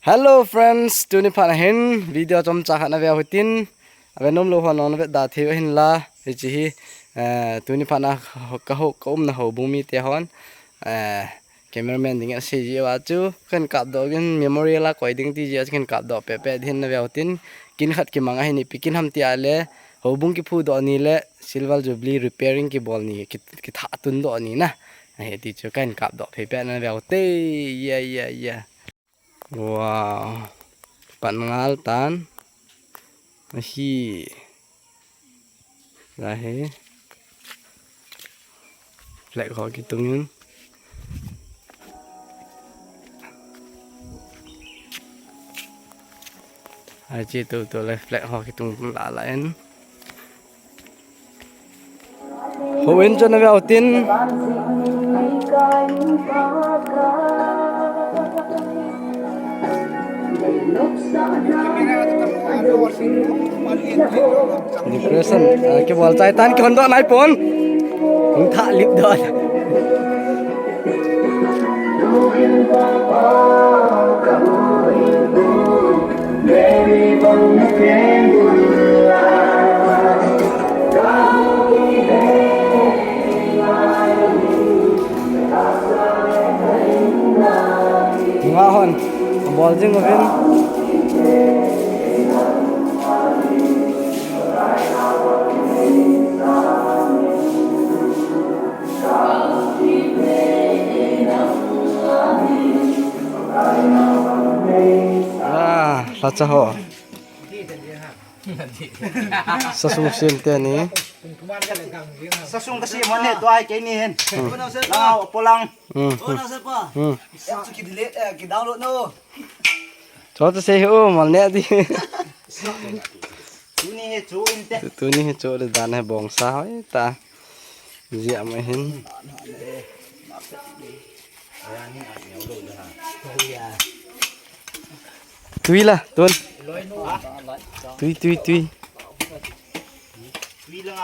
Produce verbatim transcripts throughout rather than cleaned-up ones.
Hello friends, tuni phat a hin video chomcha khat na veu hitin, ave nom lou ho nong na ve da thei u hin la, hichi hi, eh, tuni phat na ka ho, ka umna houbung mite hon, eh, cameraman ding a sei ji uva chu, kan kap doh gin memorial a koi ding ti ji a chu kan kap doh pehpeh din na veu hitin, kin khat kimang a hin ipi kin ham ti a le, houbung kiphu doh ni le, Silver Jubilee repairing kibol ni, ki, kitha tun doh ni na. Ahi ti chu kan kap doh pehpeh na veu te, yeah, yeah, yeah. Wow. Pan ngal tan. Ahi. Ahi. Flag ho kitung in. Achi tu tu le flag ho kitung la la in. Houin chu na veu tin. Decoration, ah, kibol chai tan, kihon doh nai pon. Hung tha lip doh. Nga hon, bol jing uvin. Ah, lhacha ho. Sasung sem teni. Sasung kasem hon ne, tua hi keini hin. Hmm. Lao, polang. Hmm, hmm. Hmm. Cho ta sei ho, mal ne di. Tuni hi chu inte. Tuni hi chu le dan hi bongsa hoi ta. Jia mai hin. Tui la, tun. Tui, tui, tui.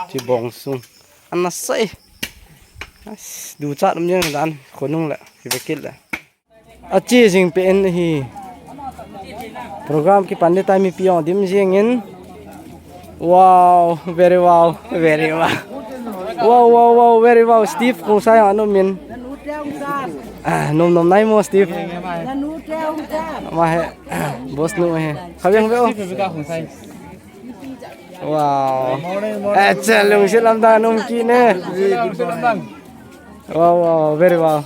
Chi bong sung. Ana sai. As, du chat um jeng dan, khonung le, kivekit le. Achi jing pe en hi. Program kipan ni time pi ong dim jing in. Wow, very wow, very wow. Wow, wow, wow, very wow. Steve Khongsai anu min. Ah, nom nom nai mo Steve. Ma he, boss nu he. Khaviang ve o. Wow. Eh, chalung silam dan um ki ne. Wow, wow, very wow.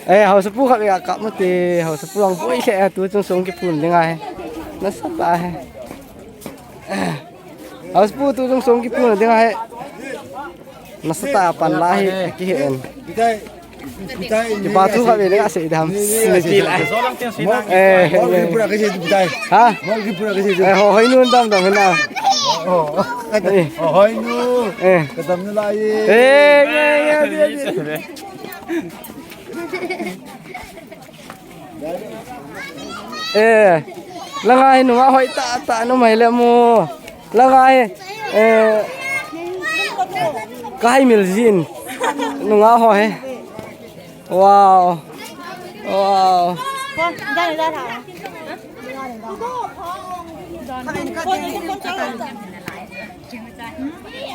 Eh, hausapu khat vei a kap mate, hausapu ang boi khe, tu chung sung kiphun ding ahi. Nasa ta ahi. Hausapu tu chung sung kiphun ding ahi. Nasa ta pan la hi, ki hen. Kipa thu khat vei le ka sei dam. Ni ti lai. Eh, eh. Ha? Eh, ho, hoi nun dam dam na. Eh. Hoi nu. Eh. Ka dam na lai. Eh, eh, eh, eh, eh. Eh, langa hi nunga hoi ta ta nu mai le mu. Langa hi, eh, ka hai mil jin. Nunga ho he. Wow. Wow.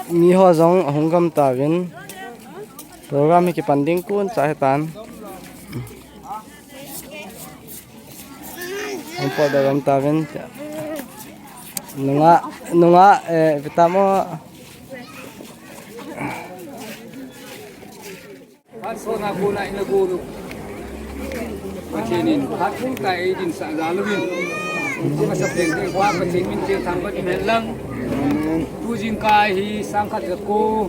Mi ho jong ahung gam ta vin. Program hi kipan ding kun cha he tan. Hung pot da gam ta vin. Nunga, nunga, eh, vitamin. Phat sona kona ina gonu. Pathen in phat phung ta ei din sa jal uvin. Ama sa peng te pa Pathen min te thang ba din hen lang. Tu jingkah hi sang khat ja ko.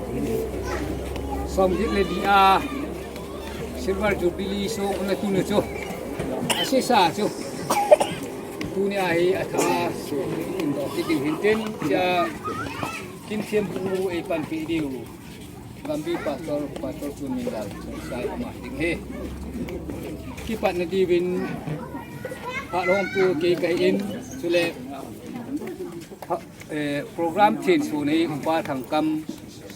Som jit le di a. Silver Jubilee so na tu na chu. Ase sa chu. Tuni a hi atha so in do ti ding hin tin cha. Kin thiam pu ei pan pi diu. Gambi Pastor, Pastor Chunminlal, Chungsai ama ding ahi. Kipatna diuvin, phat hom pu kei kahi in, chule, ha, eh, program thenso nei, Upa Thangkam,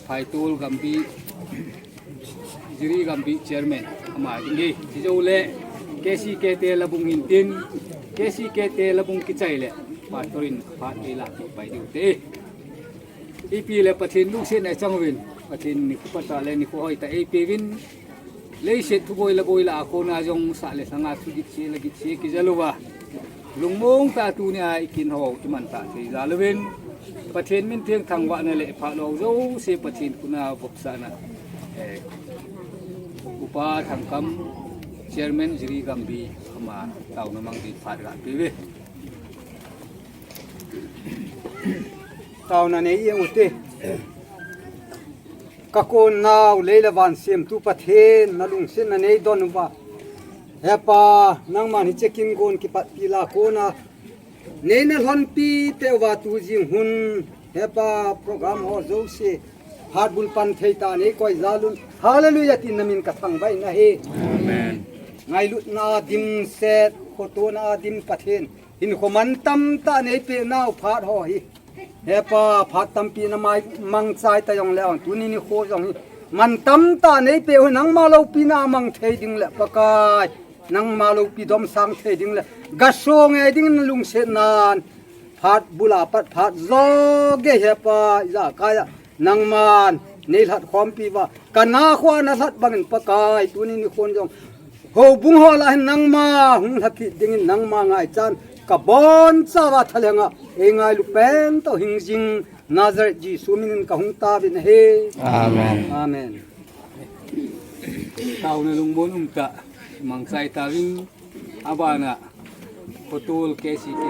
Phaitol Gambi, Jiri Gambi Chairman, ama ding ahi. Chujou le, K C K te labung hin tin, K C K te labung kichai le, Pastor in phat ei la pai diu te. Ipi le Pathen lungsetna chang uvin, Pathen nikho phatah le nikho hoitah ei peuvin, leiset thu boi la boi la a kona jong sa le sanga thu gitse la gitse kijal uva. Lungmong tah tunia i kin ho i man tah thei jal uvin. Pathen min theng thangvahna le phalou jouse Pathen khut a vopsahna. Eh, Upa Thangkam, Chairman Jiri Gambi, ama taona mang ding phat ga pe uve. Taona nei e ute. Ka konnau lei le van semtu Pathen, na lungsetna nei don uva. He Pa, nangman hiche kin gon kipatpi la kona nei na lhonpi teuva tu jing hun. He Pa, program ho jouse phat bul pan thei tah nei koi jal un. Hallelujah tin na min ka thangvah in ahi. Amen. Ngailutna dimset, khotona dim Pathen, hinkho mantam tah nei penau phat ho hi. He Pa, phat tampi na mai mangchai ta jong le ong, tuni nikho jong hi mantam tah nei peh u hi, nangma loupina mang thei ding le Pakai, nangma loupi domsang thei ding le, ga so nge ding na lungsetnan, phat bul a pat phat jo gei He Pa, ijakai a nangman nei lhat khompi uva, ka na kho a na lhat bangin Pakai, tuni nikhon jong houbung ho lah hin nangma hung lha kit dingin nangma ngaichan ka boncha uva thalheng a ei ngailu pen toh hing jing Nazareth Jesu minin ka hung tauvin ahi. Amen. Amen. Taona lungmon um tah, mangchai tauvin, abana Putul K C K.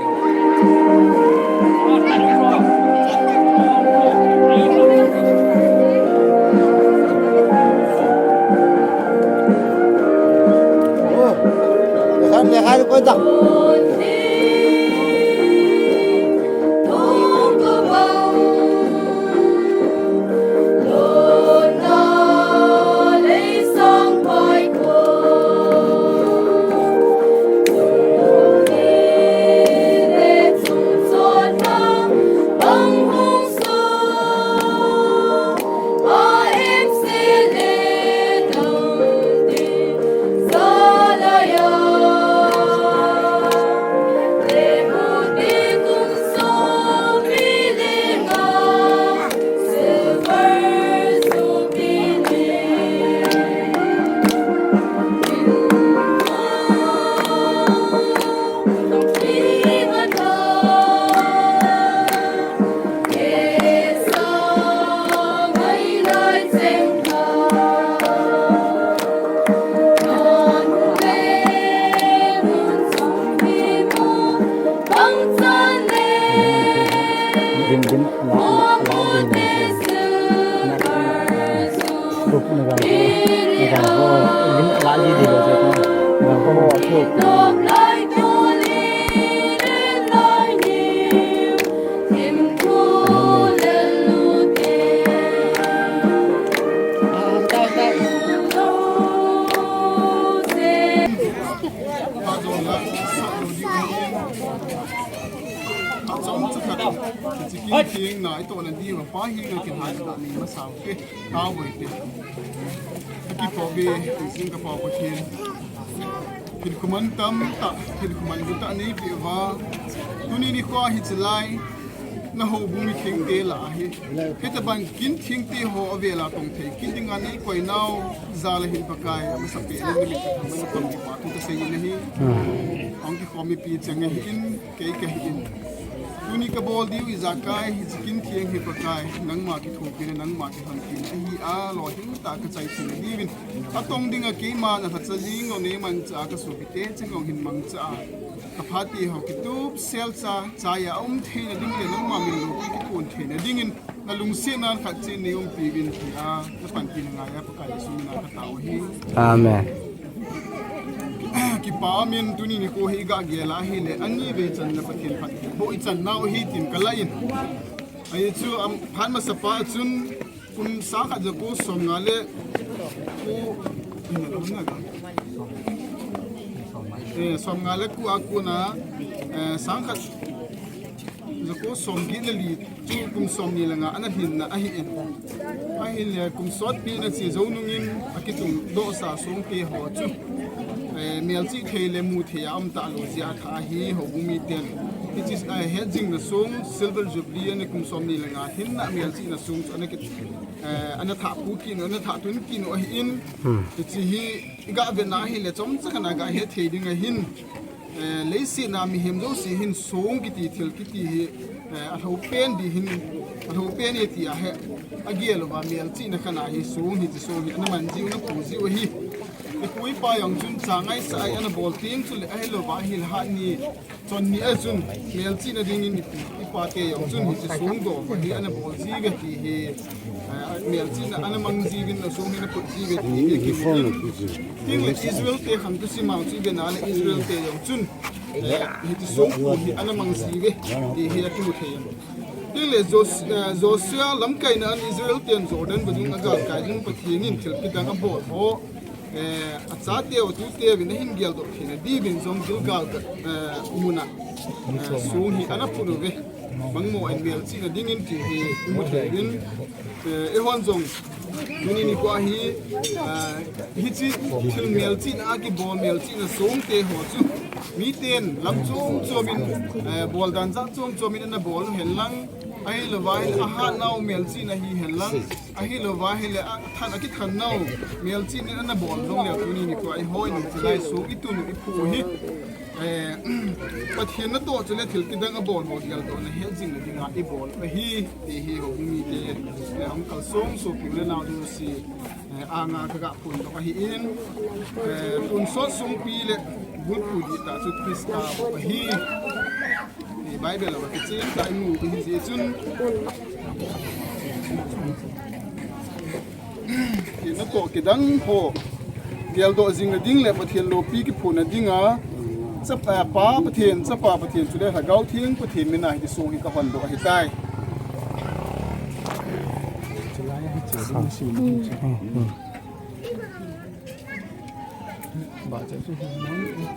Dim, dim, la, la, la, dim, dim. Group na gang ko, na gang ko, lim la li di lo je ko. Na gang ko, okay. Achom chakhat, chikin ting na ito na di ma pa hi na kin hai na ni ma sao ke. Tao boi te. Ki po be, sing ka po ko chin. Kin kuman tam ta, kin kuman gu ta nei be va. Tuni nikho hi chilai. Na houbung ni thengte lah a hi. Hitabang kin thengte ho avela tong thei. Kin dinga nei koi nau, ja le hin Pakai, masa pe le ni ka man kam ki pa tu ka sei na hi. Ong ki khomi pi chang hi in. Kei ka hi in. Tuni ka bol diu ijakai, hiche kin theng hi Pakai, nangma kithopi na, nangma kilhonpi na, ahi a, lolhing tah a ka chai theina diuvin. Atong dinga keima na lhacha jing lou nei manchah a ka sopite cheng lou hin mangcha a. Ka phate ho kitup sel cha, chai a um theina ding le nangma min loupi kikon theina dingin, na lungsetna khat cheh nei umpi uvin tia, na panpina ngai a Pakai Jesu mina ka tao hi. Amen. Kipa min tuni nikho hi ga gel a hile, ani vei channa Pathen phat bou i chan nau hi tin ka la in. Ahi chu, am, phat masa pa chun kum sang khat ja ko som nga le ko, eh, som nga le ko a kona, eh, sang khat ja ko som get le li chu kum som ni le nga ana lhinna ahi in. Ahin le kum sotpi na che jou nungin akitung doh sa songte ho chu, Eh, melchih thei le mu thei a um talou jeh a tha hi houbung miten. Hiche, eh, hetjingna song Silver Jubilee ana kum som ni le nga hin a melchihna song chu ana ki, eh, ana thah pu kit u, ana thah tun kit u ahin. Hmm. Hiche hi i ga vet na hile chomcha khat a ga het thei ding ahin. Eh, leiset a mihem jouse hin song kiti thil kiti hi, eh, alhou pen ding hin, alhou pen e ti ahi, agel uva melchihna khat a hi song hi, hiche song hi ana man jiu, ana pu jiu ahi. Ipu ipa jong chun cha ngaisah a ana bol teng chule ahilouva ahile hat ni, chon ni a chun melchihna dingin ipu ipa te jong chun hiche song doh hi ana bol jiuve ti hi, eh, melchihna ana mang jiuvin, song hi ana put jiuve ti hi kimu in. Tin le Israel te khang tu simang chu i vet na le Israel te jong chun, eh, hiche song pu hi ana mang jiuve ti hi akimu thei in. Tin le Jos-, eh, Joshua lamkaina a Israel ten Jordan vadung a galkai ding Pathen in thil kidang abol ho, eh, achate u tute uvin ahin geldoh theina diuvin jong Gilgal, eh, mun a, eh, song hi ana put uve. Bangmo a melchihna dingin ti hi imu thei in, eh, eihon jong tuni nikho hi, eh, hiche thil melchihna a kibol melchihna song te ho chu miten lam chom chom in, eh, bol dan jat chom chom in ana bol u hen lang, ahilouva ahile ahat nau melchihna hi hen lang, ahilouva ahile athan, akithan nau melchihna in ana bol jong le tuni nikho a eiho in hiche lai song i tun u i phu u hi, eh, Pathen natoh chule thil kidang abol ho geldohna hetjingna dinga i bol u ahi, ti hi houbung mite, eh, hung kalsong sopi u le nao jouse, eh, anga ka ga phondoh ahin, eh, tonsot songpi le bulpi dihtah chu Christa bou ahi. Eh, Bible a kichen tah i mu u ahi jeh chun. Pathen natoh kidang ho geldoh jing na ding le Pathen loupi kiphong na dinga, Chapa, Pa Pathen, Chapa Pathen chule Lhagao Theng Pathen mina hiche song hi ka hondoh ahitai.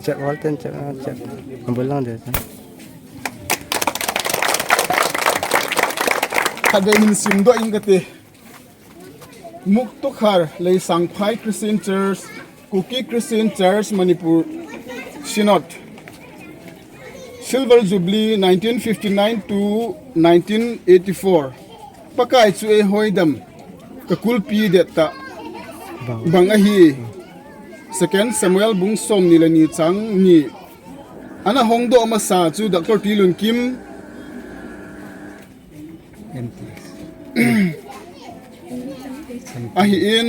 Chet wal ten chet, ah, chet. Ambul lang de. Khatvei hin simdoh inge kati. Muktokhar Leisangphai Christian Church, Kuki Christian Church, Manipur Synod. Silver Jubilee nineteen fifty-nine to nineteen eighty-four. Pakai chu eiho idam ka kulpi det tah bang ahi. Second Samuel bung som ni le ni chang ni. Ana hongdoh masa chu Doctor T. Lunkim. Ahin,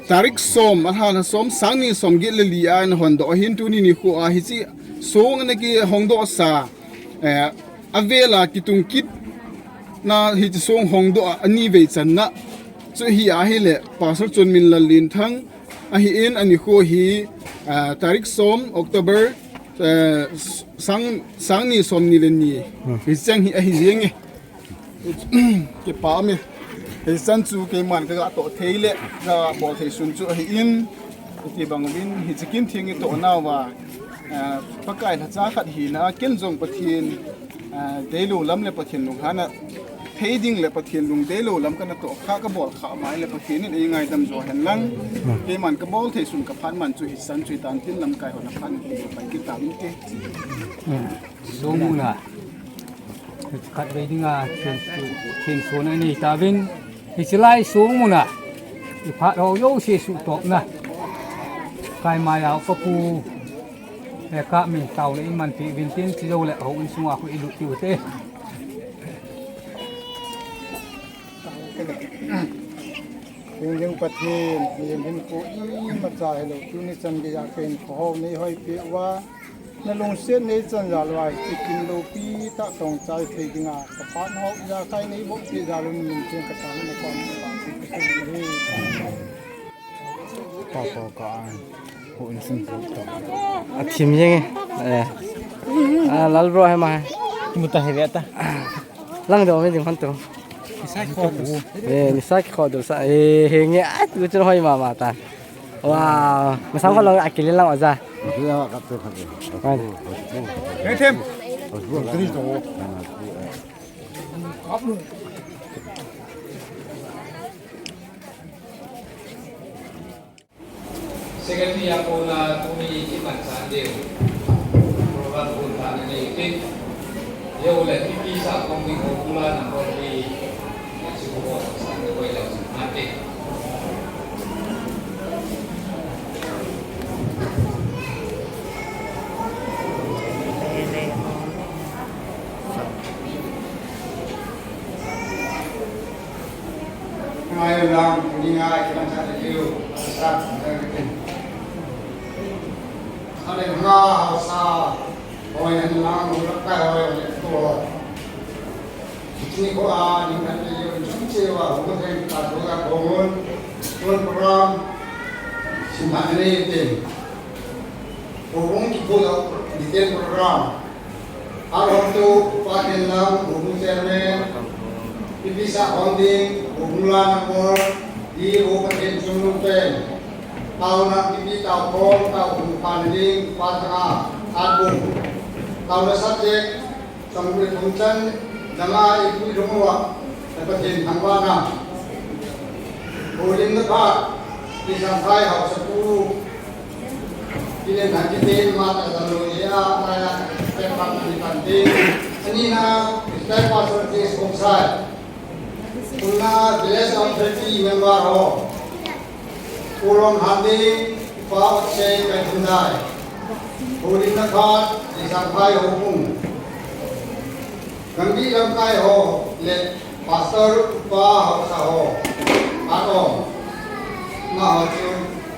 tarik som, alha lha som, sang ni som get le li a ana hondoh ahin tuni nikho a hiche song ana kihongdoh sa, eh, avel a kitung kit na hiche song hongdoh a ani vei channa. Chu hi ahile, Pastor Chonminlal Linthang, ahin, ani kho hi, ah, tarik som, October, eh, sang, sang ni som ni le ni. Hmm. Hiche hi ahi jenge. Kipa me. Hichan chu keiman ka ga toh thei le, ka bol thei sun chu ahin. Iti bang uvin, hiche kin theng i toh nauva, eh, Pakai lhacha khat hina, ken jong Pathen, eh, deilou lam le Pathen lunghanna thei ding le Pathen lungdeilou lam kana toh kha, ka bol kha mai le Pathen in eingaidam jo hen lang. Keiman ka bol thei sun ka phat man chu hichan chu hitan tin lamkai hon a phat in pai kit tauvin te. Song muna. Khatvei dinga, thil, thil sona nei tauvin. Hiche lai song muna. I phat ho jouse suhtopna. Kaimai a ka pu. He ka min tao le in man pi vin tin chi jo le ho in sunga khu i lut tiu te. Hing hing Pathen, hing hing ko i ma cha hello, tuni chan geiya ken ko ho nei hoi pi uva. Na lungset nei chan jal uva, hiche kin loupi tah tong chai thei dinga, ka phat ho, ijakai nei bol pi jal un min chen ka chan na kon ka pi ka pi hi. Pa pa ka an, ko in sin ko ta. A thim jeng e. Eh. A lal bro he ma he. Muta he ta. Lang do me ding hon to. Nisai kho du. Eh, nisai kho du sa. Eh, henge, ai, tu chun hoi mama ta. Wow, masang ko long akili lang oja. Hey, Tim. Secretary a kona tuni i manchah diu program kona nei tin. Yo le P P sa kong ding ho kula na kong di. Sibu ho sa ni koi le mate. Ngai lang, ni ngai, kita cari dulu. Besar, kita bikin. Ada yang mau, sa, oh, yang lang, ulah kai, oh, yang itu. Ni ko a, ni kan dulu, jumpa wa, hukun yang kita dulu, bangun, bangun program, simpan ini, tin. Hukun kita, bikin program. Arhomtu, Upa Thenlam, Houbung Chairman, P P sa hom ding, Houbung la number, D O Pathen Chungnungpen. Taona P P taokhom, taokhom phan ding, Upa Thanga, Atbung. Taona subject, Chang le thum chan, danga ipui lhung uva, na Pathen thangvahna. Holimna phat, Leisanphai haosapu, Pi Lenthang kiti mata damlou jeh a, aya, pehphat ani pante. Anina, Retired Pastor T S Khongsai. Umna Village Authority member ho. Pu Longhan ding, Upa Otse Kaithundai. Holimna phat, Leisanphai Houbung. Gambih lamkai ho le Pastor Upa Haosa ho. Atom. Amaho chu,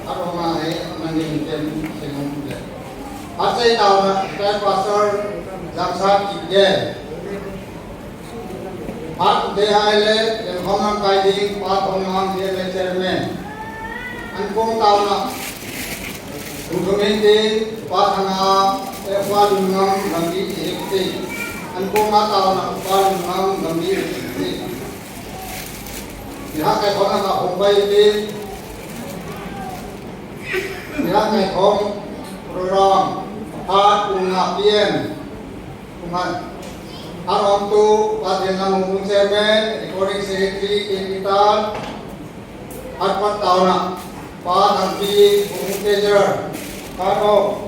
atom a hi, maning tem, singum le. Achai taona, Pastor Jamsat Kipgen. Phat te hai le, Lengkhom lamkai ding, Pa Thongngam, T M A Chairman. Ankong taona, Thungthung Hinding, Pa Thanga, eh, Pa Lunngam, Gambih Executive. Ankong a taona, Pa Lunngam, Gambih Executive. Ni ha kai khom na ka khom pai te. Ni ha kai khom program, phat kum nga P M. Kuman. Arhomtu, Pa Thenlam Houbung Chairman, Recording Secretary, K P Tan. Arpat taona, Pa Thangpi, Houbung Treasurer. Kano.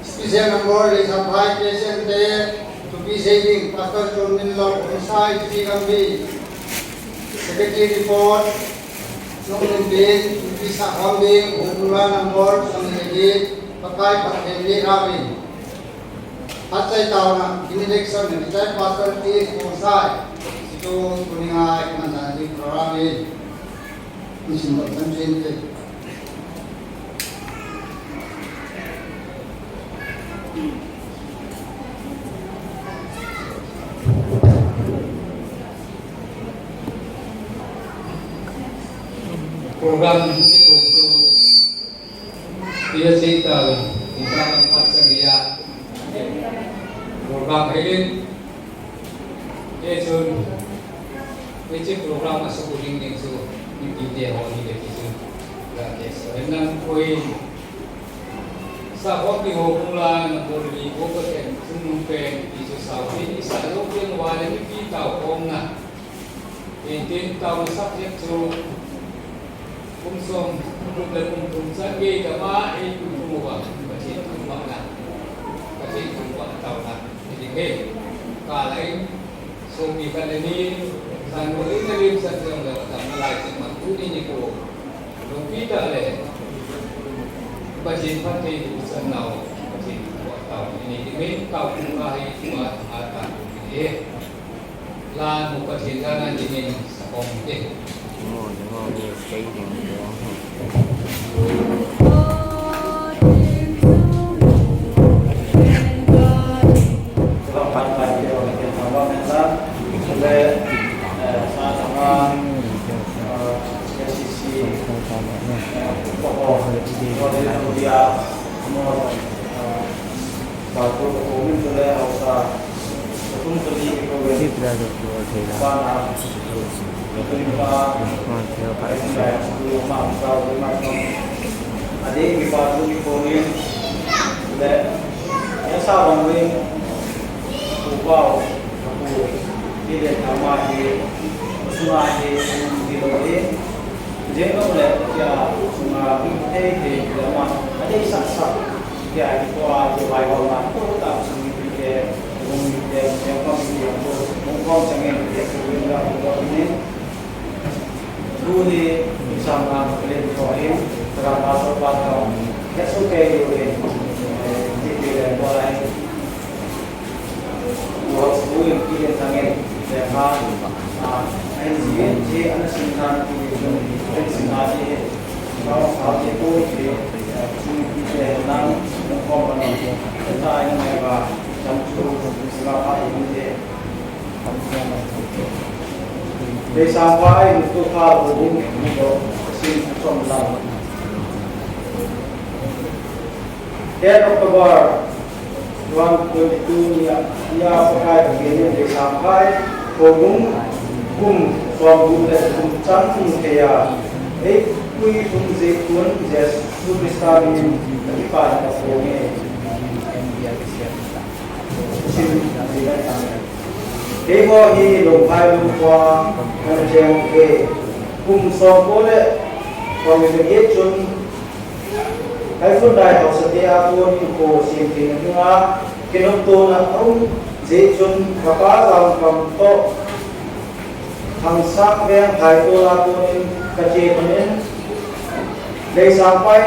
Special number, Leisanphai Christian te, to be saving, Pastor Chonminlal Khongsai, T Gambi. Secretary report, Nong Lim Bin, P P sa hom ding, Houbung la number, sang le di, Pakai Pathen le ravin. Achai taona, benediction, Retired Pastor T S Khongsai. Situ, tuni ngai, mandan di program in. Ni sim bak san jin te. Program ni ko chu tia sei ta, ni ta phat sa dia. Program hei len. Hichun, hiche program a sukuding ding chu, mipite ho hi le ti chu, ga te so en lang koi. Sa ho pi ho kung la, na bol li ho ko ten, sun nung pen, ti chu sao, ti sa lo pen wa le mipi tao kong na. Ken tin tao na sak het chu, kum som, kum le kum thum chan gei ta ma, ei kum thum wa, Pathen thum wa na. Pathen thum wa tao na. Hiti he, ka lai, sopi khat le ni, san mo le na lim san jong le, tam na lai sin man tu ni ni ko. Lungpi ta le, Pathen phatthei tu san nau, Pathen tu tau ni ni, ti me tau tu ma hi tu ma, ma ta tu ni. La mu Pathen la na ni ni, sa kong te. Ngo, ngo, ni, sei ni, ngo. Sunga hi, um, ti lo hi. Jeng lo le, kia, sunga, um, thei, thei, ti lo ma. A dei sak sak. Kia, hi ko a, ko vai ko ma. Ko ta, sung mi ti ke, sung mi ti ke, sung mi ti ke, ko, sung ko, sung mi ti ke, sung mi ti ke, sung mi ti ke. Tuni, isang na, kalen ko hi, tara pa so pa to. Kesu ke yu hi, eh, ti ke le, ko lai. Works building kile tangin, le ha, ah, N G N G ana sin nan kile jong, N G N G, South South East Coast, eh, Chin kile nan, Hong Kong ana, ta ina me ba, cham chu, ba ha ina de. Leisang Phai, tu pha, bu, bu, bu, sin, chom lang. Ten October, twenty twenty-two ni a, ni a Pakai Pathen in Leisang Phai, Houbung, kum, som gup le gup chang thei a, eipui thum jeh un Jesu Christa min in, akipa in aphong e. Sim, sim, sim. Keiho hi Longphai lungkhua, kan cheng e, kum som ko le, som le get chun, Kaiphundai haosa te a kon in kho sem theina dinga, kinoptona aum jeh chun, kapa Jamkham toh, Thangsang veng Phaitol a kon in kache lhon in, Leisang Phai,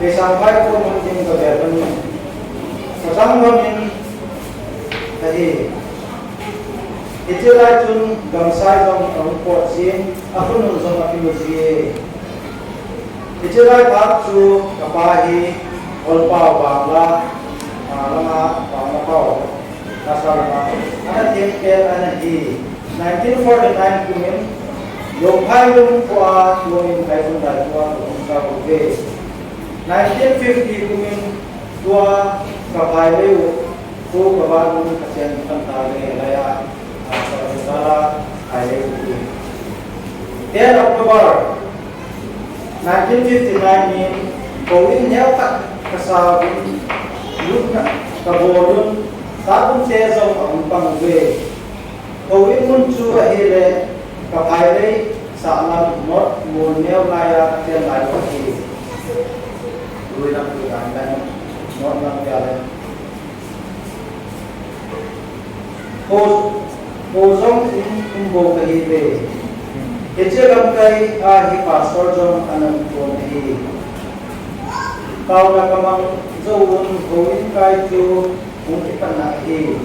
Leisang Phai kon hung ding kavel lhon in, kachang lhon in ahi. Hiche lai chun gamsai jong ahung pot jin, akhonung jong akimu ji e. Hiche lai phat chu kapa hi Olpao Bangla, ah, lama Bangla pao, Nasa lama, ana theng pen ana hi. Nineteen forty-nine kumin, Longphai lungkhua tunin Kaiphundai khua ahung chau uve. Nineteen fifty kumin, tua kaphai lei u, tu kapa nun kachen pan tave laiya, ah, Kaiphundai la, phai lei u. Ten October, nineteen fifty-nine nin, houin neo khat kasa un, lutna kabol un, tapun te jong ahung pang uve. Houin mun chu ahile, kaphai lei, sahlam, north, mun neo laiya, chen lai u ahi. Lui lam tu dan dan, north lam tia le. Ho, ho jong in um bou kahi ve. Hiche lamkai a hi pastor jong ana um pon ahi. Taona kamang jou un houin kai chu hung kipat na ahi.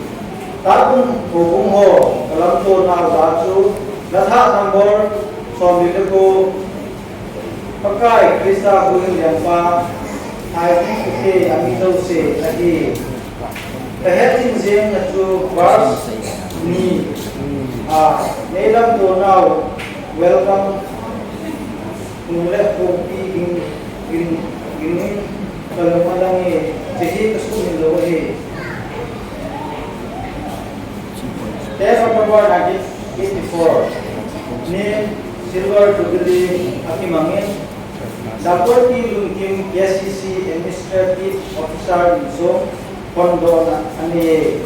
Tapun houbung ho kalamto nauva chu latha number som li le ko Pakai Christa Huhhingpa, Thaipung Kite, ami jouse ahi. Kahet jing jeng na chu verse ni, a, neilamto nau, welcome, nung le kongpi ging, ging, ging, kalung alang e, chehi kasumil lou ahi. Ten October nineteen eighty-four ni Silver Jubilee akimangin, Doctor T Lunkim, K C C Administrative Officer in jong phondohna anei.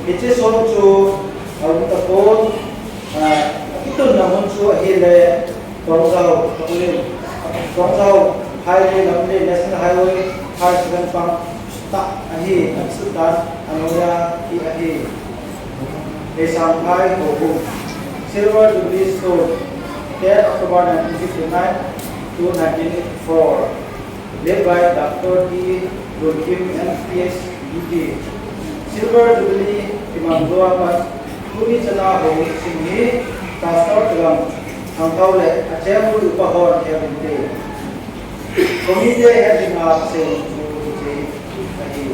Hiche song chu aum tapon, ah, akitunna mun chu ahile, Tongjang, Tongjang, Highway lamle, National Highway, High Second Pump, ta ahi, asutan, anoya hi ahi. Leisang Phai Houbung. Silver Jubilee Stone, ten October nineteen fifty-nine to nineteen eighty-four. Led by Doctor T Lunkim, M P S, U T. Silver Jubilee, kimang lou apat, tuni chana houin sung hi, Pastor Tagam, Thangthao le, acheng upa hon, he vinte. Committee heading a seun chu hiche ahi.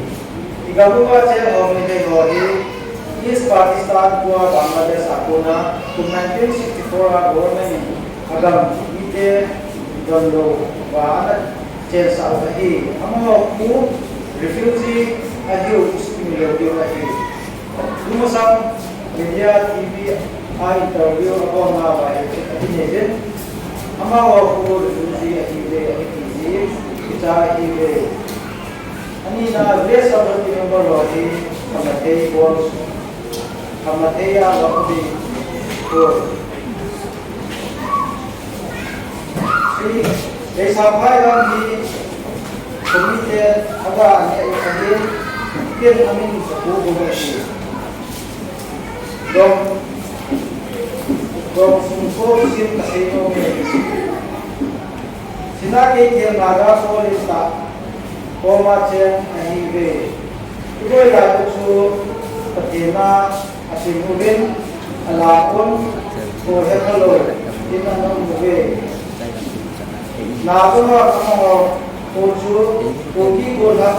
Igam uva cheng ho Meitei ho hi East Pakistan tua Bangladesh a kona kum nineteen sixty-four a government in agam mite donlou va ana chensah u ahi. Amaho khu refugee ahiu isuhmil lou diu ahi. Tumasang media T V a interview abol nauva hiche ahi neijin. Amaho khu refugee ahiuve, ahi tiji, kicha ahiuve. Anina, village authority member ho hi khamathei bol, khamathei a lou ding. Leisamphai gam hi committee aga ane ahi, ken amin kapu gum ahi. Dong, dong sung ko sim kasei nom e. Sina kei thil naga ko lista koma chen ahi ve. Iboi la chu Pathen a asim uvin, ala un, ko he kha lo, in ana um uve. Na ko ma ka ma ho, ko chu, ko ki ko la,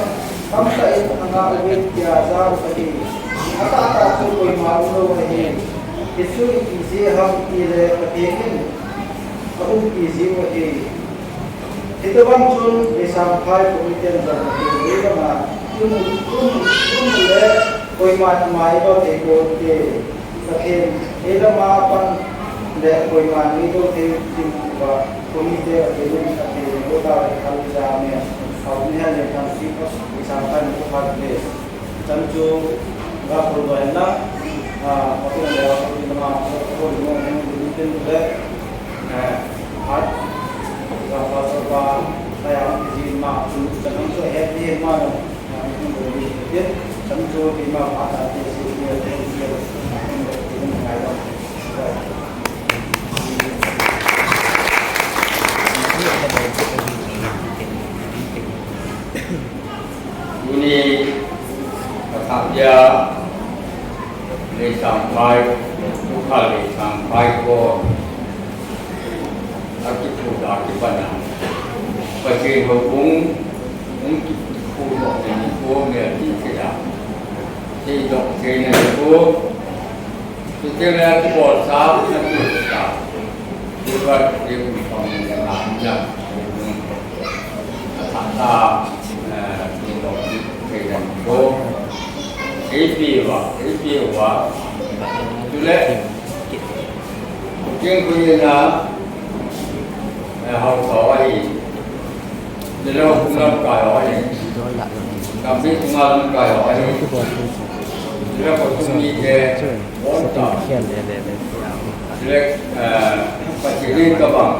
kam ta in ana uve tia ja u ka ti. Ata ta chu koima um lo ahi. Hichu ipi jeh ham itile Pathen in aumpi jiu ahi. Hitobang chun Leisamphai committee in jong Pathen in ama tun, tun, tun le koiman ama eidou thei poute. Pathen in ama pan le koiman eidou thei tin uva committee Pathen in Pathen in eidou thei poute. Amen. Amen. Leisamphai ni ko phat le. Chan chu ga phul doh hen lang, ah, hotel le hotel ma, hotel mo hen din tin le, eh, at, ga pastor pa, kaya ang kiji ma, chu chan ang chu het ni ma no, ah, ni ko ni tin, chan chu ti ma pa ta ti si ni tin ni ni ni ngai lo. Tuni, ka thah dia, Leisamphai, tukha Leisamphai ko, a kipu da kipana. Pathen houbung, hung kipu mo ni ko, me ti kida. Ti dok ti ne ko, Chuteng le kibol sa, na kibol sa. Kibol sa, kibol sa, na, na. Sa, sa, eh, kibol sa, kibol sa. Ipi uva, ipi uva. Chule. King kuina, eh, hau sa ahi. Chule, kum lamkai ho ahi. Kambi tunga lamkai ho ahi. Chule, ko tum ni ke. Sitting khian le le le. Direct, eh, Pathen in ka bang.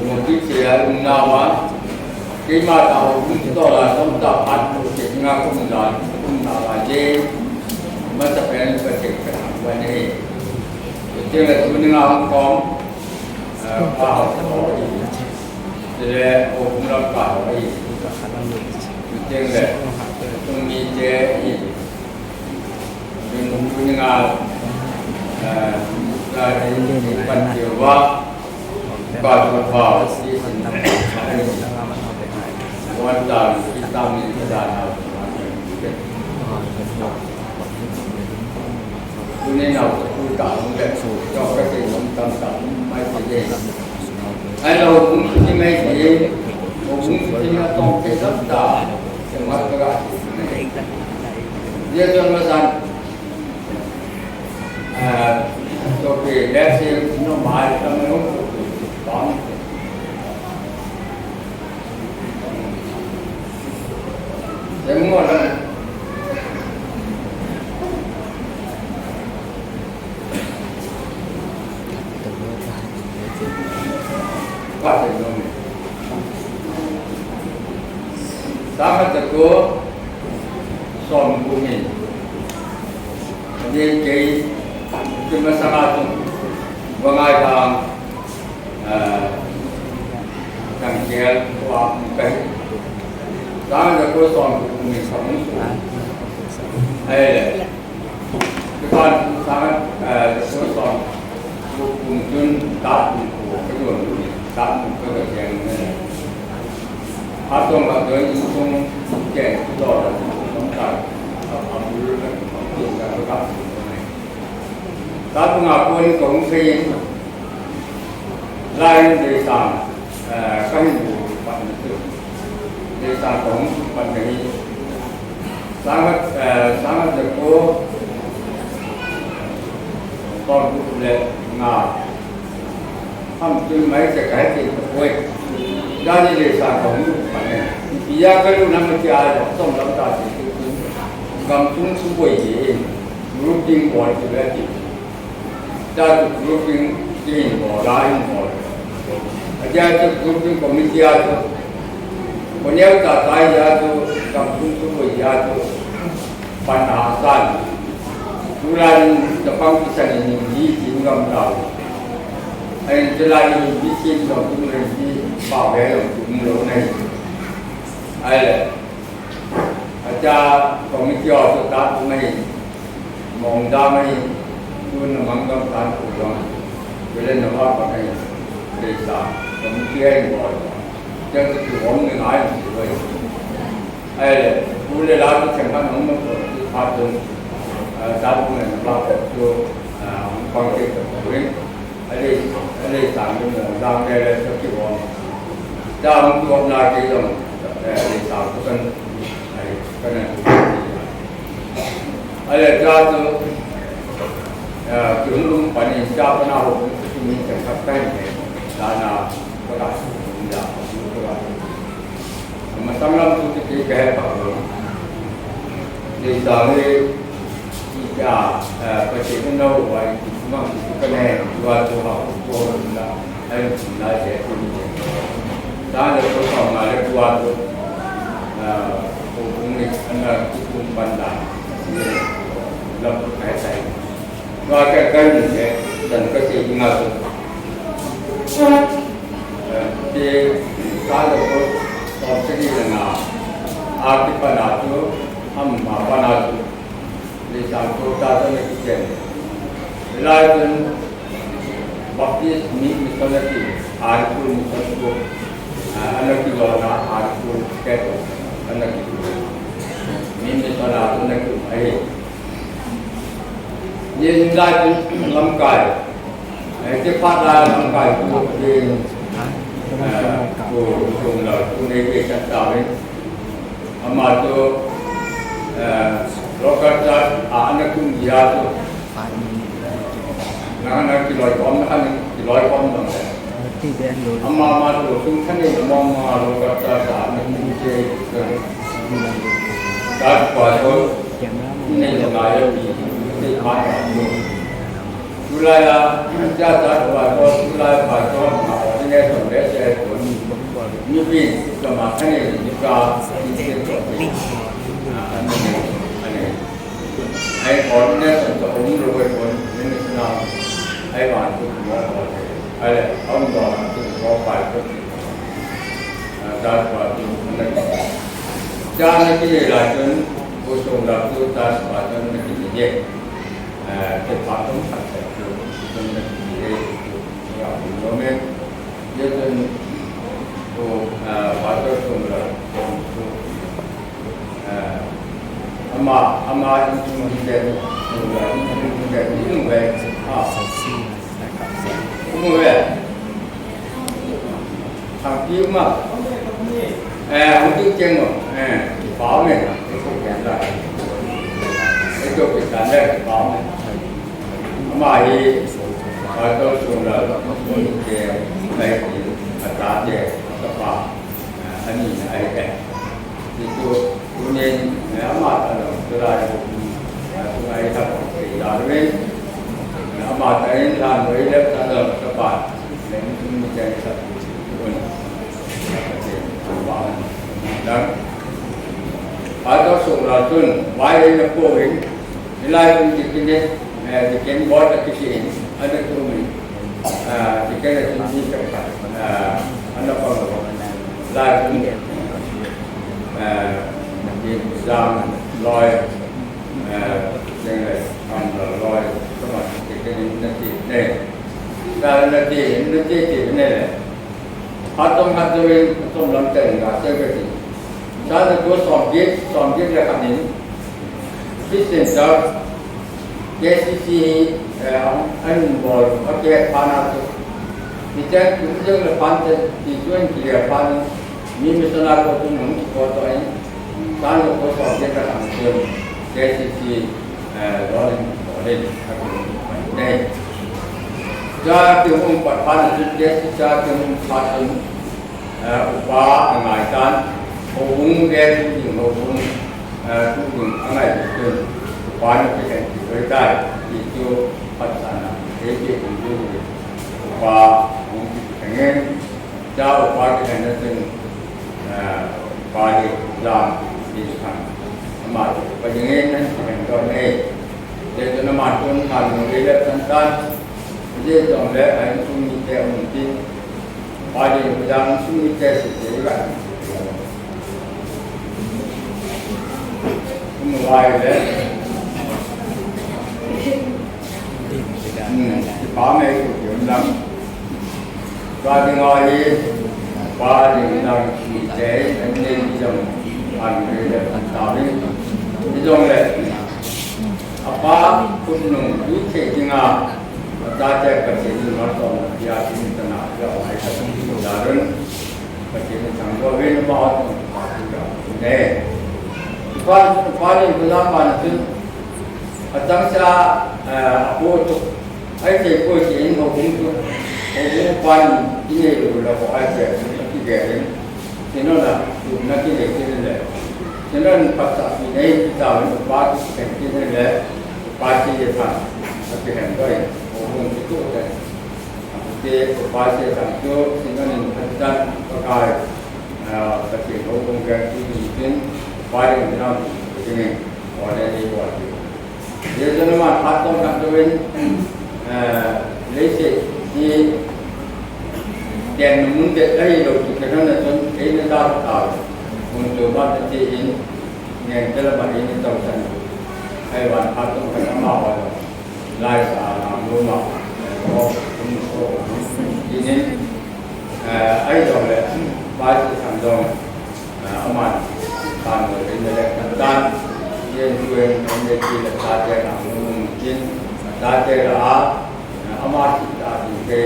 Mo ki se a um na ma. Keima ta ho um to la som ta pat mo ke nga kum la, kum na la je. Ma ta pen Pathen ka wa ne. Pathen la tu ni nga hong kong. Eh, pa ho. Dire o kum la pa ho. Pathen le. Tu ni je. Sanga te ko som kumi. Ni kei, kei masanga tu, bangai tang, eh, tang kel, wa, kai. Sanga te ko som kumi, som kumi. Ai le. Kipan sang, eh, kum som, kum chun, ta kum ko, ka don kum, ta kum ko ka jeng ne. A tong ka don in kum, ke, to, tong ka, a, a bul ka, ka, ka, ka. Ta kum a ko ni kong se in, lai in de sang, eh, ka hin bu, pa ni tu. De sang kong, pa ni. Sanga, eh, sanga te ko, ko le nga. Ham tu mai te kai te ko. Dani le sa ko mu pa ne. Iya ka lu na ma ti ai ko, som lam ta ti tu. Gam tung su ko ye. Grouping bol ti le ti. Ta tu grouping ti bol la in bol. Adia chu Grouping Committee a chu, Koneu Tatai a chu, Kamsung Sukoi a chu, Pan a san. Tulai in, Japan kisan in, in, in, in, gam tau. Ahin, tulai in, in, in, in, gam tum len, in, pa ve, gam tum lo nai. Ai le. Acha committee of the tat mai, mong da mai, tu na mang gam tan ku gam, tu le na wa pa mai, le sa, committee ai mo, jang tu hom ni ngai ni wai. Ai le, tu le la tu chen kan hom mo tu pa tu, ta ku na wa pa tu, hom pa ke tu rin. Alei, alei sang ni mo, sang le le sa ki hom. Jam tu na ke jong, alei sang tu kan, ai, kan na tu. Alei ja tu, eh, tu lum pani ja pana ho tu min kan kap kai ne. Da na ko da, da ko da. Masang lam tu ti ti ke pa lo. Ni sa ni, ni ja, eh, pa ti no wa ti ma ti ka ne, wa tu ha ko na, ai na je tu ni. Da le ko sa ma le wa tu, eh, ko ni ana tu ban da. Lam tu kai sai. Tua ka kan ni le, dan ka se nga so. Eh, te ka lo ko, ko se ni na. A ki pa na tu, am ma pa na tu. Ni sa ko ta ta ni ki chen. Lai tun Baptist mi, missionary, a ku missionary ko. Ah, ana ki lo na, a ku ke ko. Ana ki lo. Mi missionary ana ki ai. Yen lai lamkai. Eh, ke phat lai lamkai tu ke, eh, ko, ko la, ko ne ke chan ta ve. Ama tu, eh, local church, a, ana kum dia tu. Na, na, kiloi kom, na, kiloi kom, na. Ama, ama tu, tu, kan ni, ama, ama, local church, a, ana kum dia tu. Church pastor, ni, ni, na, ya, ni, ni, pa, pa, ni. Tulai a, cha cha tua ko, tulai pa ko, ma ko ne so le se ko ni. Ni bin, ka ma ka ne, ni ka, ni se ko ni. Ah, ani, ani. Ai ko ne so to ni lo ko ni na. Ai ba tu mo ko. Ai le, om do tu ko pa ko. Ah, da pa tu na. Ja na ki le la tun, ko so la tu ta pa tun na ki le. Eh, ke pa tong khat se tu, tong na ki le tu, ya ku lo me. Ye tun, ko, eh, pa to tong la, tong tu. Eh, ama, ama in tu ni de, tong la, in tu ni de, ni we. Ah. Ni we. Thang pi ma. Eh, hung tu cheng mo. Eh, pa me. Ko ken da. Ko ke kan da pa me. Ama hi, a to so la, ke, mai ki, a ta ke, a ta pa, a ni ai ke. Ti tu, tu nen, ama ta lo, tu la, tu ai ta ko ke ya le. Ama ta in la, mo i le ta lo, ta pa. Len tu ni ke ta tu. Dan. A to so la tun, vai le ko in, Hilai kum ti kine, eh, ti ken bol a ti kin, ana tu mi. Ah, ti ken a ti ni ka, ah, ana pa lo. Lai kum, eh, ti jam loi, eh, jeng le, am lo loi, kama ti ken na ti ne. Na, na ti, na ti ti ne. Hatong, hatong, hatong lam ten ga se ga ti. Sa na ko som git, som git le khanin. Christian Church, K C C, eh, an, an bol, a ke pha na tu. Ni ten ku jeng le phan te, ti tuen ki le phan. Mi missionary ko tu nung ki ko to ai. Sa na ko som git le khanin. K C C, eh, Lordin, Lordin, nei. Cha ke um pat pan, cha ke um pat, eh, upa angai tan, houbung ve tu ding, houbung, eh, tu ding angai tu, upa na ke kan ki ve tai, ki tu pat sana, ke ke tu, upa, um ki kan ngen. Chao pa ki na tin, eh, pa ni jam ni kan. Ama pa ni ne na kan do ne. Te to na ma tun kan no le tan tan. Ye jong le ai sum ni te un tin. Pa ni jam sum ni te si te ga. Kum wai le. Hmm, pa me ku yun lang. Ka ding a hi, pa ding lang hi te, an nei hi jong, an nei le an ta ding. Hi jong le, a pa khut nung hi thei ding a, a chate Pathen in malsomna pia ding ta na, pia ai ka tung ding ta run. Pathen in thangvah uvin ama hon, pa ding a, ne. Pa, pa ding a, pa na tun, Atangsa, eh, apo chu, ai thei poi ti in houbung chu, houbung pan inei lou le ho ai thei chu, akigelin. Sino na, tu na kinei kit le. Sino na pat sa kinei, kita pa tu ken kit le, pa ti ye pan, akihen doi, houbung chu tu te. Te pa ti ye pan chu, sino na ni pan tan, pa kai, eh, pa ti houbung gan ti ni tin, pa ye na, ti ni, o ne ni pa ti. Ye jana ma phat tong khat tong in, eh, leiset hi ken mun de ai lo tu kana na ton, ei na ta ta. Mun to ma ta ti in, ngen te la ma ei na tau san. Ai wan phat tong khat ama wa. Lai sa na lo ma. Ko, ko, ko. Inin, eh, ai dong le, bai sa sang dong. Ah, aman, tan mo rin le kan tan. Yen tuen, kan le ki le ta te na mo mo kin. Ta te la a, ah, ama si ta ti ke,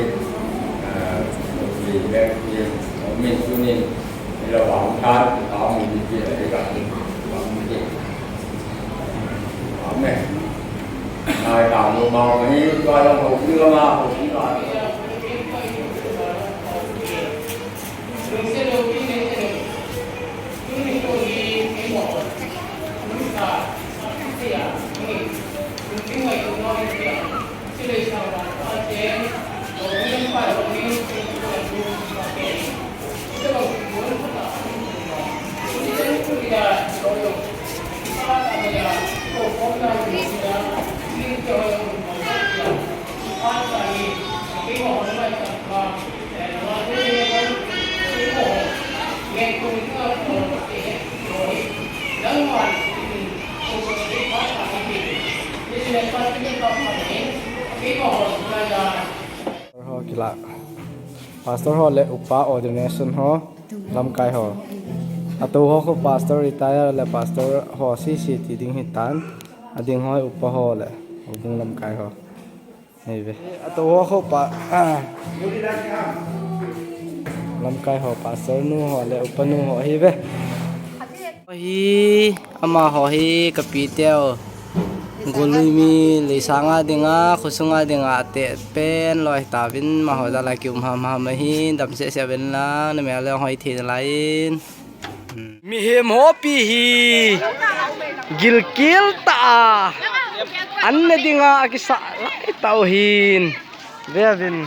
ah, mo ri le yen, mo min su ni, ni la wang tan, ta mo ni ki le ka, wang ni ki. Amen. Ai ta mo ma ni, tua la mo ni la ma, mo ni la. Ho kila. Pastor ho le upa ordination ho lamkai ho. Ato ho khu pastor retire le pastor ho sisi ti ding hitan. Ading ho upa ho le houbung lamkai ho. Hi ve. Ato ho khu pa, ah. Lamkai ho pastor nu ho le upa nu ho hi ve. Hi, ama ho hi ka pi teu. Golui mi leisanga dinga, khosunga dinga te pen loi ta vin ma ho da la ki um ham ham hi, dam se se vin lang, na me le hoi the lai in. Mihem hopi hi gilkel ta a, an ne dinga akisa lai tau hin. Ve vin.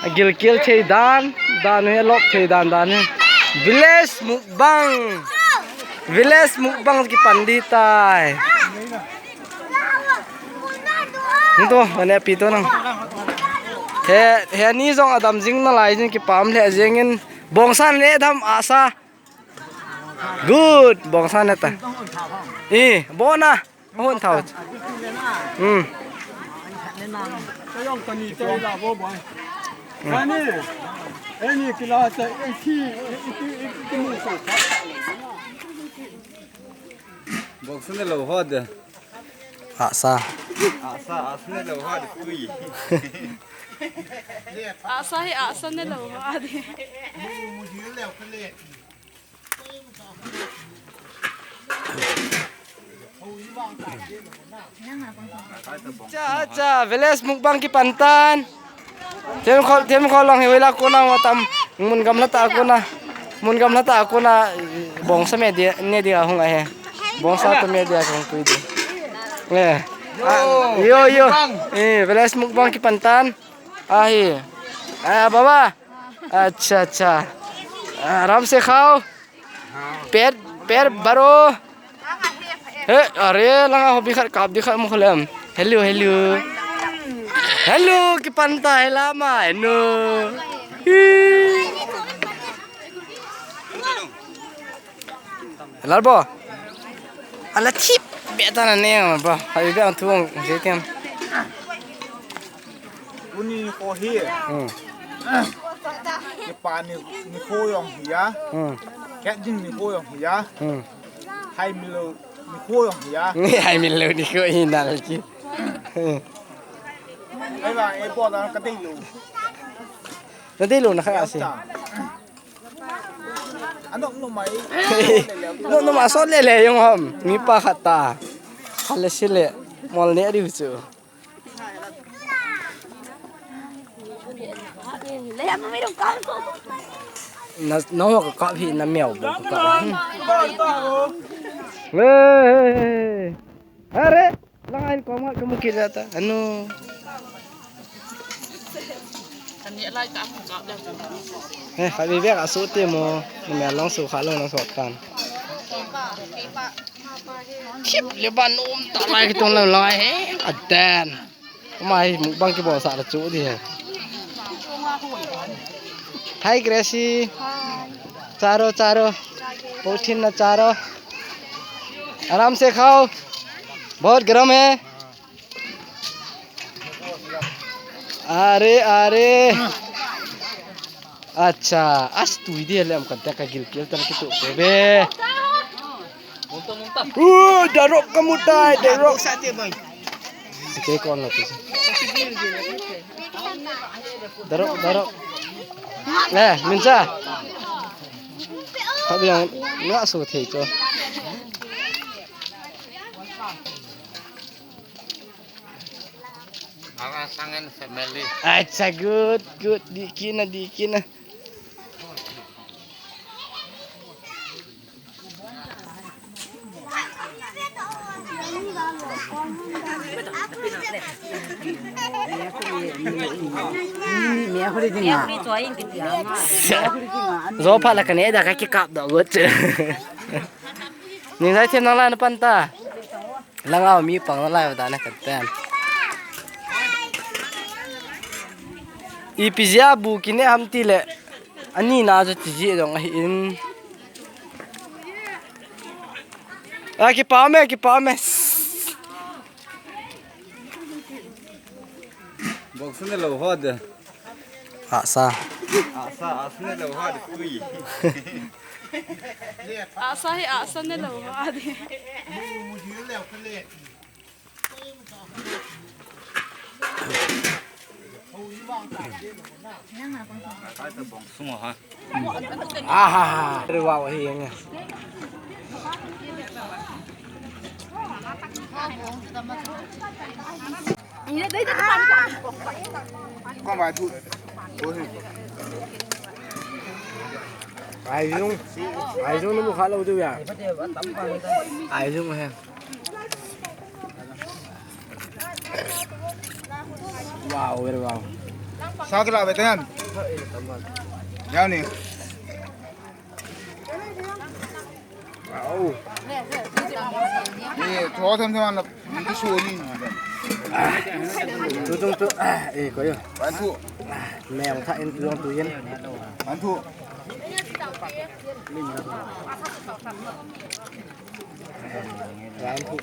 Agilkel thei dan, dan he lop thei dan dan he. Village mukbang. Village mukbang kipan di tai. Nto, ane pi to nang. He, he ni jong adam jing nalai jing kipah le jing in. Bongsa ne dam asa. Good, bongsa ne ta. Eh, bona. Hon thau. Hmm. Bongsa ne lou ho de. Asa. Asa, asa ne lou ho de tui. Asa hi asa ne lou ho de. Cha, cha, village mukbang kipan tan. Themkol, Themkol lang hi hoila kona wa tam. Mun gamla ta kona. Mun gamla ta kona, bongsa me dia, ne dia hung ahe. Bongsa to me dia hung pui di. Eh. Yo, yo. Eh, village mukbang kipan tan. Ahi. Ah, baba. Acha, acha. Aram se khao. Pet, pet baro. He, are, langa hobi khat kap di khat mu kholem. Hello, hello. Hello, kipanta helama, hello. Hi. Hello, bo. Ala thip, beta na ne, bo. Hai be ang tuang, je tiam. Uni ko hi. Hmm. Kipa ni, ni ko yong hi ya. Hmm. Ket jing ni ko yong hi ya. Hmm. Hai milo ni ko yong hi ya. Ni hai milo ni ko hi na la ki. Ai ba, e bo da ka dei lo. Na dei lo na kha si. Ano, no mai. No, no ma so le le yong ham. Mi pa khat ta. Khat le si le. Mol ne ri chu. Na, na ho ka kap hi na meo bo ka kap. Hey, hey, hey. Are, lang ain ko ma ka mu ki la ta. Ano? Eh, khat veve ka su te mo. Na meo long su kha long na so tan. Khip le ban um ta lai ki tong lai he. Atan. Mai mukbang ki bol sa la chu di he. Hi Gracie. Hi. Charo, charo. Puthin na charo. आराम से खाओ. बहुत गर्म है. Are, are. Acha, as tui di lem kan ta ka gil kel ta ki tu ko be. Uh, darok kamu tai, darok. Sa te boy. Ke kon lo tu. Darok, darok. Le, min sa. Ka biang nga su thei cho. Ara sangen family. Acha, good, good. Di kina, di kina. Zo pha la kane da ka ki kap do gut. Ni zai them nang la na pan ta. Langa mi pang lai da na ka ten. Ipi jeh a bu kine ham ti le. Ani na jo ti ji dong ahi in. A kipa me, kipa me. Bok sene lo ho de. Asa. Asa, asa ne lo ho de tui. Asa hi asa ne lo ho de. Aha, wow, hi yang. Kon bai thu. Ai jung, ai jung nu kha lo tu ya. Ai jung he. Wow, very wow. Sa kila betan. Jao ni. Wow. Ni tho tham tham na. Ni ki so ni. Tu tung tu. Eh, ko yo. Ban thu. Me ang tha in tu tu yen. Ban thu. Ban thu.